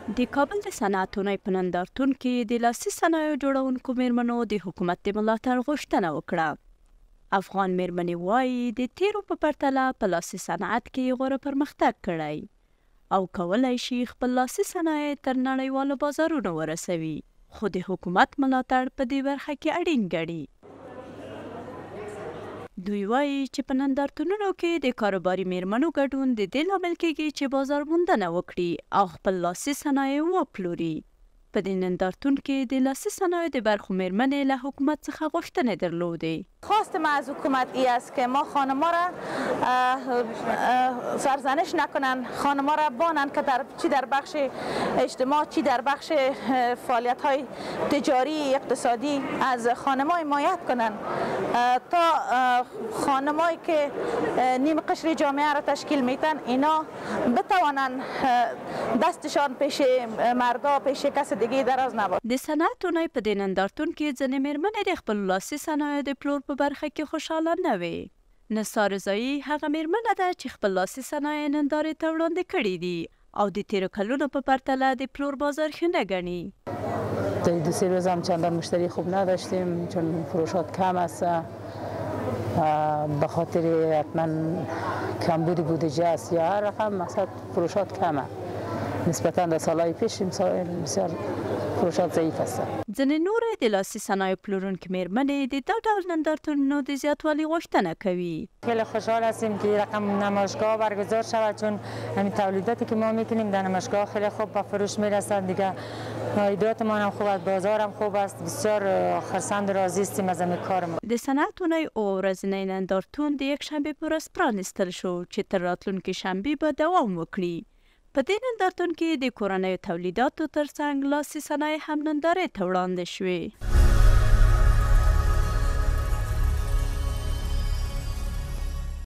د کابل د صنعت اونۍ په نندارتون کې د لاسي صنایعو جوړونکو میرمنو د حکومت د ملاتړ غوښتنه وکړه. افغان میرمنې وايي، د تېرو په پرتله په لاسي صنعت کې یې غوره پرمختګ کړی او کولای شي خپل لاسي صنایع تر نړیوالو بازارونو ورسوي، خو د حکومت ملاتړ په دې برخه کې اړین ګڼي. دوی وايي چې په نندارتونونو کې د کاروباري مېرمنو ګډون د دې لامل کېږي چې بازار موندنه وکړي او خپل لاسي صنایع وپلوري. په دې نندارتون کې د لاسي صنایع د برخو مېرمنې له حکومت څخه غوښتنې درلودې. خواست ما از حکومت ای است که ما خانما را سرزنش نکنند، خانما را بانند که در چی در بخش اجتماع چی در بخش فعالیت های تجاری اقتصادی از خانما حمایت کنند تا خانمایی که نیم قشر جامعه را تشکیل میتن اینا بتوانند دستشان پیش مردا پیش کس دیگه دراز نباشد. د صنعت اونۍ په دې نندارتون کې ځینې مېرمنې د خپلو لاسي صنایعو د پلور په برخه کې خوشحاله نه وې. نثار رضايي هغه مېرمنه ده چې خپل لاسي صنایع یې نندارې ته وړاندې کړي دي او د تېرو کلونو په پرتله د پلور بازار ښه نه ګڼي. در دو سه روز هم چندان مشتری خوب نداشتیم چون فروشات کم است به خاطر حتما کمبود بودجه است یا هر رقم مقصد فروشات کمه نسبتا در سالهای پیش امسال بسیار فروشات ضعیف است. ځینې نورې د لاسي صنایعو پلورونکې مېرمنې د دا ډول نندارتونونو د زیاتوالي غوښتنه کوي. خیلی خوشحال هستیم که رقم نمایشگاه برگزار شود چون همین تولیداتی که ما میکنیم در نمایشگاه خیلی خوب به فروش میرسند دیگه عایدات ما هم خوب است بازار هم خوب است بسیار خرسند و راضی هستیم از همین کار ما. د صنعت اونۍ اووه ورځنی نندارتون د یکشنبې په ورځ پرانیستل شو چې تر راتلونکې شنبې به دوام وکړي. په دې نندارتون کې د کورنیو تولیداتو ترڅنګ لاسي صنایع هم نندارې ته وړاندې شوې.